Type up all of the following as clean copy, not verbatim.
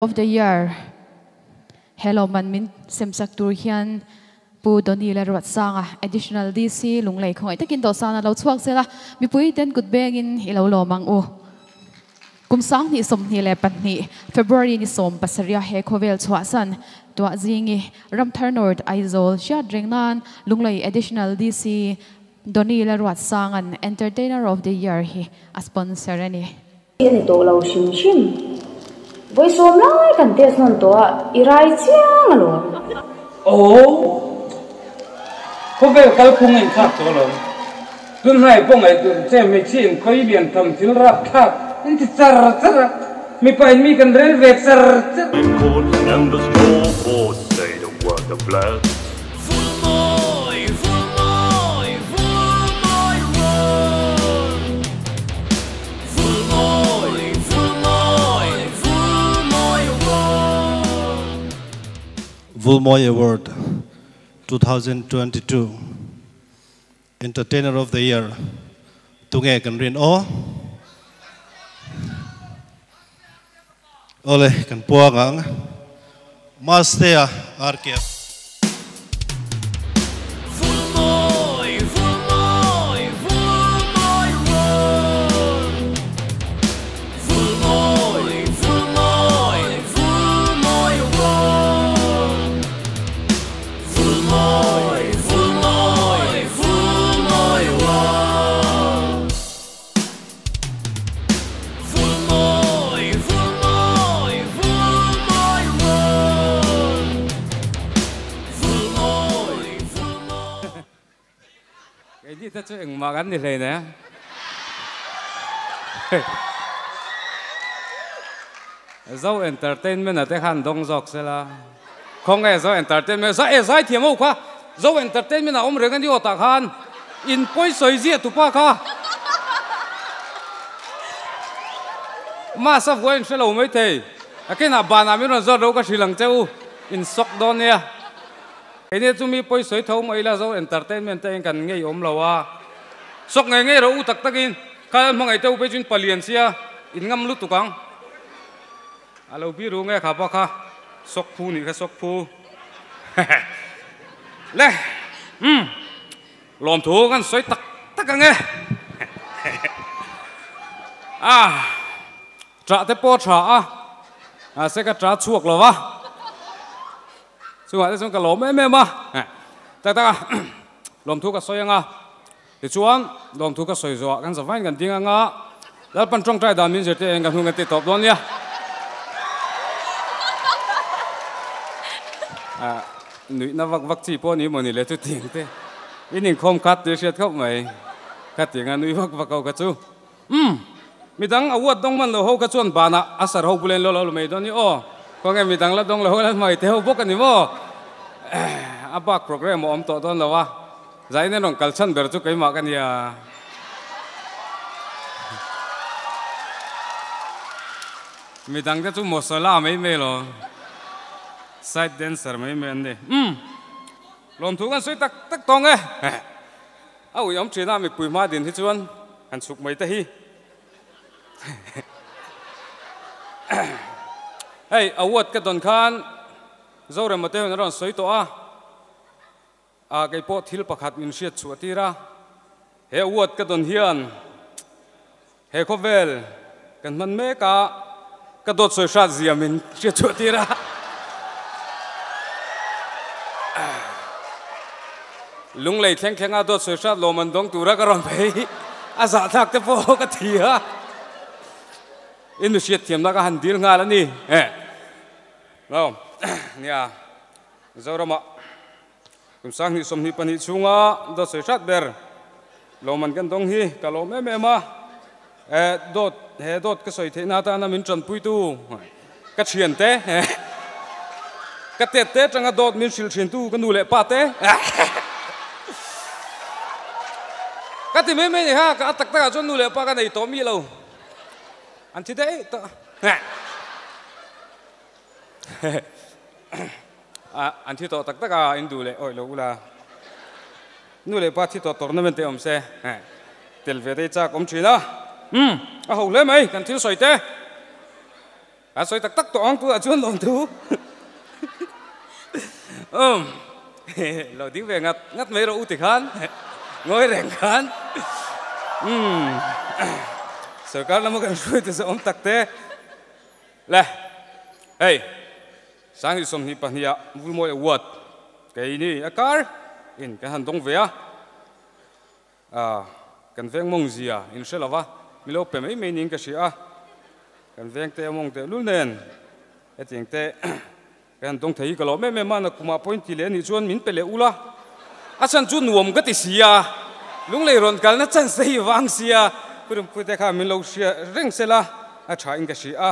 Of the Year he lawmman min semsak tur hian Pu Donny Lalruatsanga, Additional DC, Lunglei khawngaih takin dawhsan a lo chhuak zel a, mipui ten kut bengin i lo lawm ang u. Kum 2022 February ni 17 he khawvel chhuahsan tuah zingi Ramthar North Aizawl hriat reng nan Lunglei Additional DC Donny Lalruatsanga'n Entertainer of the Year hi a sponsor a ni. A ni tawh lo hrim hrim. Vawi sawm lai kan test nawn tawh a, i rai chiang alawm. Aw, khawvel kalphung a inthlak tawh alawm. Tunhnai pawh ngaihtuah che hmeichhia inkhawi lian tham thil rapthlak in ti char char a, mipa in mi kan rel ve char char. Vulmawi Award 2022 Entertainer of the Year tunge kan rin aw? Awle kan puang ang Mastea RKF. Keini te chu engmah kan ni hlei ne. Zo Entertainment a te khan dawng zawk sela. Khawnge Zo Entertainment zai e zai thiam ho kha Zo Entertainment a awm reng a ni aw tah khan in pawi sawi ziah tupa kha Masa vuai in hre lo mai thei a kenah banah min rawn zawt ro ka hrilh ang che u in sawk dawn nia Keini chu mi pawi sawi tho mai ila Zo Entertainment te in kan ngei awm lo a sawk ngei ngei rawh u tak takin kha hmangaih te u phei chu in palian sia in ngam lutuk ang. A lo biru nge kha pawh kha sawk phu nih kha sawk phu le umm lawmthu kan sawi tak tak ang e a tah te pawh a tha a mahse ka tah chhuak lo va chungah te chuan ka lawm em em a tak tak a lawmthu ka sawi ang a Tichuan, lawmthu ka sawi zawhah kan zavain kan ding anga Lalpan tawngtai dan min zirtir eng ka hnung kan ti tawp dawn nia. Nuihna vak vak chi pawh ni maw ni le chutiang te in inkhawm khat tih hriat khawp mai ka ti anga nui vak vak ho kha chu. Umm, midang a uat dawng hman lo ho kha chuan banah a sar ho bulen lo lo mai dawn ni aw. Khawnge midang la dawng lo ho la hmai te ho bawk a ni maw? A bak program a awm tawh dawn lo a. Zain an rawn kal chhan ber chu keimah ka nia. Midang te chu mawsala mai mai lo. Side dancer mai mai an ni. Umm. Lawmthu kan sawi tak tak tawng e. A ui awm thin a mipui hma din hi chuan han chhuk mai te hi. Hei award ka dawn khan Zorema te hun a rawn sawi tawh a. A kei pawh thil pakhat min hriat chhuah tir a, he award ka dawn hian he khawvel kan hman mek a, ka dawt sawi hrat zia min hriat chhuah tir a. Lunglei thleng thleng a dawt sawi hrat lawm an dawng tura ka rawn phei a zahthlak te pawh ka thi a, i nu hriat thiamna ka han dil nghal a ni. No, nia. Mizoramah kum 2022 chhunga dawt sawi hrat ber lawmman kan dawng hi ka lawm em em a, dawt he dawt ka sawi theihna atana min tanpuitu ka thiante ka tet te atanga dawt min hrilh thintu ka nu leh pa te ka ti mai mai ni kha ka a tak takah chuan nu leh pa ka nei tawh mi lo an thi daih tawh. An thi tawh tak tak a, in duh leh awih lo ula. Nu leh pa thi tawh tournament te awm se, tel ve te hi chak awm thin a. Umm, a ho hle mai kan thil sawi te. A sawi tak tak tawh ang tunah chuan lawmthu. Umm lo ding ve ngat ngat mai rawh u tikhan ngawi reng khan umm sorkar lama kan hruai te zawh awm tak te le hei Sanghnih 22 ah Vulmawi Award keini a kar in kan han dawng ve a. A, kan veng mawng zia in hre lova, mi lo pe mai mai niin ka hria a, kan veng te a mawng teh lul nen hetiang te ka han dawng thei hi ka lawm em em a, nakumah pawhin ti leh anih chuan min pe leh ula, a chhan chu nuam ka ti si a, lunglei rawn kalna chance te hi vang sia, Pu Rinpuii te kha min lo hria reng sela a tha in ka hria a,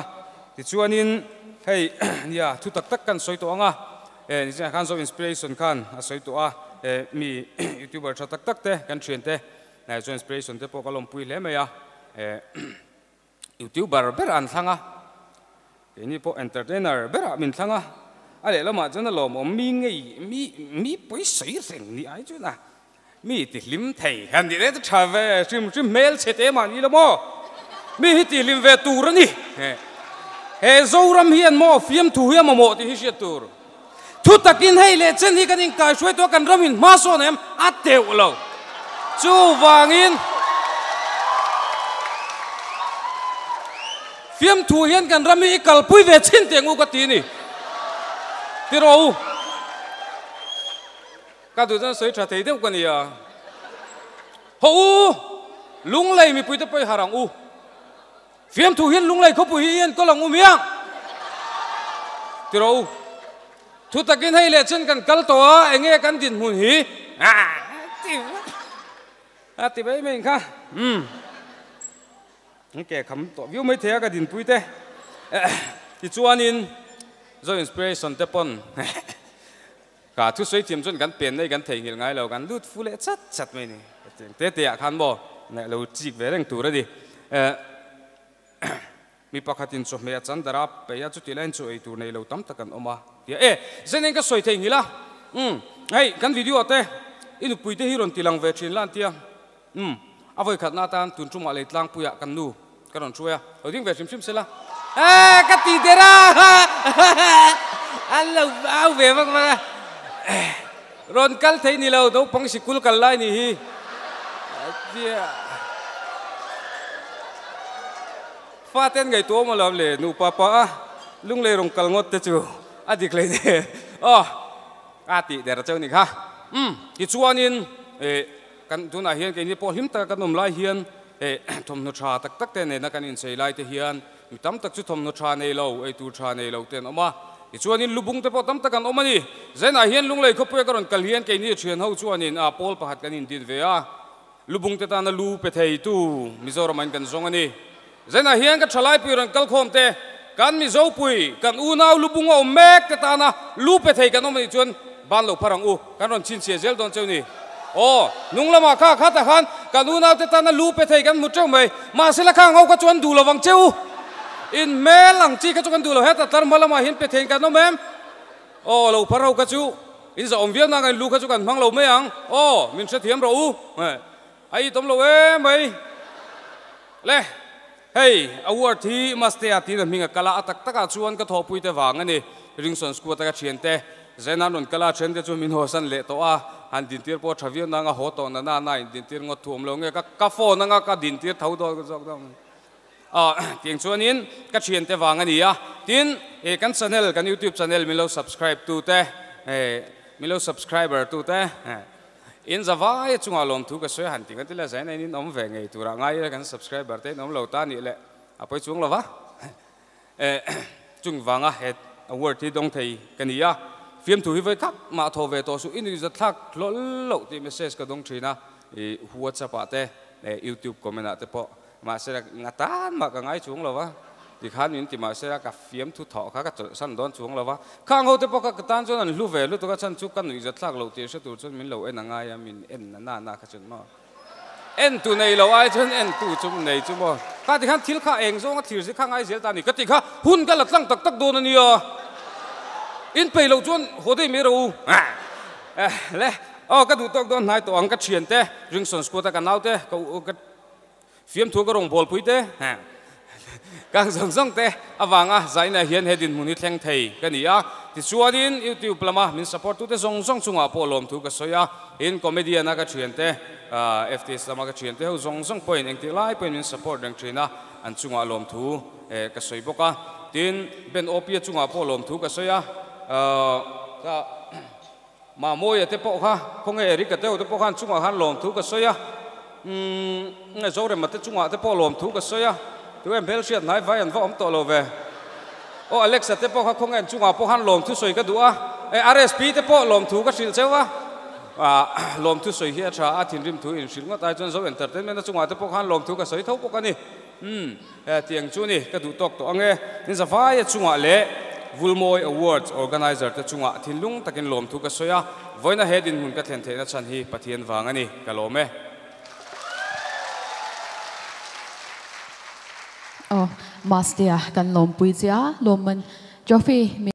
tichuanin hei nia thu tak tak kan sawi tawh ang a. E nichina khan Zo Inspiration khan a sawi tawh a, e mi youtuber tha tak tak te kan thian te Zo Inspiration te pawh ka lawmpui hle mai a, e youtuber ber an thlang a, keini pawh entertainer berah min thlang a, a lehlamah chuan a lawmawm mi ngei mi mi pawi sawi reng ni ai chuan a mi ti hlim thei han tih te tha ve hrim hrim hmel chhe te mahni lo maw mi hi ti hlim ve tur a ni he Zoram hian maw fiamthu hi a mamawh tih hi hriat tur thu takin hei leh chen hi kan inkai hruai tawh a kan ram in hma sawn em a teuh lo chuvangin fiamthu hian kan ram hi i kalpui ve chhin teh ang u ka ti a ni tiraw u. Ka duh chuan sawi tha thei deuh ka nia. Haw u! Lunglei mipuite pawh i harh ang u. Fiamthu hian Lunglei khawpui hi i enkawl ang u miang! Ti rawh u. Thu takin hei leh chen kan kal tawh a, enge kan dinhmun hi? A ti mai mai kha. Umm. Ke kham tawh viau mai thei a ka dinpui te. Tichuanin Zo Inspiration te pawn Ka thusawi thiam chuan kan pen nei kan theihnghilh ngai lo, kan lut fu leh chat chat mai ni. Hetiang te te ah khan maw ngaih lo chik ve reng tur a ni. Mi pakhatin chawhmeh a chan dar a, peih a chuti laiin chaw ei tur nei lo tam tak an awm a tia e, zen eng ka sawi theihnghilh a, umm hei kan video ah te i nupui te hi rawn ti lang ve thin la an tia, umm a vawi khatna atan tun tumah lei tlangpuiah kan nu Ka rawn hruai a, lo ding ve hrim hrim sela. Aaa ka ti der a, an lo au ve vak vak a. Rawn kal thei ni lo, naupang sikul kal lai ni hi. Fate an ngaihtuah awm alawm le, nupa pa a lunglei rawn kal ngawt te chu a dik hlei nen. Aw, a tih der cheu ni kha. Umm, tichuanin kan tunah hian keini pawh hlim taka kan awm lai hian Hei thawmhnaw tha tak tak te nena kan inchei lai te hian mi tam tak chu thawmhnaw tha nei lo, ei tur tha nei lo te an awm a. Tichuanin lubung te pawh tam tak an awm a ni. Zainah hian Lunglei khawpuia ka rawn kal hian keini thian ho chuanin a pawl pakhat kan indin ve a. Lubung te tana lu pe theitu Mizoram ah in kan zawng a ni. Zainah hian ka thalaipui rawn kal khawm te, kan Mizopui, kan unau lubung a awm mek te tana lu pe thei kan awm a nih chuan ban lo phar ang u, kan rawn chhinchhiah zel dawn cheu ni. Aw, hnung lamah kha khatah khan kan unau te tana lu pe thei kan hmu teuh mai. Mahse la khang ho kha chu an duh lo vang cheu. In hmel ang chi kha chu kan duh lo. Heta tlar hma lamah hian pe theiin kan awm em? Aw, lo phar ho kha chu in zahawm viau nang a in lu kha chu kan hmang lo mai ang. Aw, min hrethiam rawh u. A itawm lo em mai. Le, hei award hi Mastea tiin a hming a kal a, a tak takah chuan ka thawhpuite vang a ni. Ringson Squad a ka thiante Zen-a rawn kal a, thiante chu min hawsan leh tawh a, han dintir pawh a tha viau nang a haw tawh na na na indintir ngawt thu awm lo nge ka ka phone anga ka dintir tho dawn ka zawk dawn. Aw, tiang chuanin ka thiante vang a ni a, tin kan channel kan youtube channel min lo subscribe tute, min lo subscriber tute, In zavai chungah lawmthu ka sawi a han ti kan ti le, zaina in in awm ve ngei turah ngai ila kan subscriber te in awm lo ta nih leh a pawi chuang lova eh chung vanga he award hi dawng thei ka ni a, fiamthu hi vawi khap mah thaw ve tawh suh i nuihzat thlak hlawl loh tih message ka dawng thin a, ih whatsapp ah te eh youtube comment ah te pawh Mahse nga tan mah ka ngai chuang lo va, tikhan min ti mahse ka fiamthu thawh kha ka chawlhsan dawn chuang lo va, khang ho te pawh kha ka tan chuan an hlu ve lutuk a, chhan chu ka nuihzat thlak loh tih hre tur chuan min lo en a ngai a, min en na na na kha chuan maw en tu nei lo ai chuan en tu chu nei chu maw kha tikhan thil kha eng zawnga thlir zir kha ngai zel ta a ni ka ti kha hun ka la tlang tak tak dawn a nia, in peih loh chuan haw daih mai rawh u le aw ka duh tawk dawn hnai tawh ang ka thiante Ringson squad a ka naute ka. Fiamthu ka rawn bawlpui te. Kang zawng zawng te avanga zaina hian he dinhmun hi thleng thei ka ni a. Tichuanin YouTube lama min support tute zawng zawng chungah pawh lawmthu ka sawi a. Tin, comedian a ka thiante, FTS lama ka thiante ho zawng zawng pawhin engtik lai pawhin min support reng thin a, an chungah lawmthu ka sawi bawk a. Tin, Ben Opia chungah pawh lawmthu ka sawi a. Ka Mamawia te pawh kha khawnge Eric-a te ho te pawh khan chungah khan lawmthu ka sawi a. Umm, Zorema te chungah te pawh lawmthu ka sawi a. Tu em hmel hriat hnai vai an va awm tawh lo ve. Aw Alex-a te pawh kha khawnge an chungah pawh khan lawmthu sawi ka duh a. E RSP te pawh lawmthu ka hrilh cheu a. Ah, lawmthu sawi hi a tha a, thinrim thu inhrilh ngawt ai chuan Zo Entertainment-a chungah te pawh khan lawmthu ka sawi tho bawk a ni. Umm, tiang chu ni, ka duh tawk tawh ang e. Tin Zavaia chungah leh Vulmawi Awards organizer te chungah thinlung takin lawmthu ka sawi a, vawiina he dinhmun ka thlen theihna chhan hi Pathian vang a ni, ka lawm e. Aw, Mastea kan lawmpui che a, lawmman trophy min.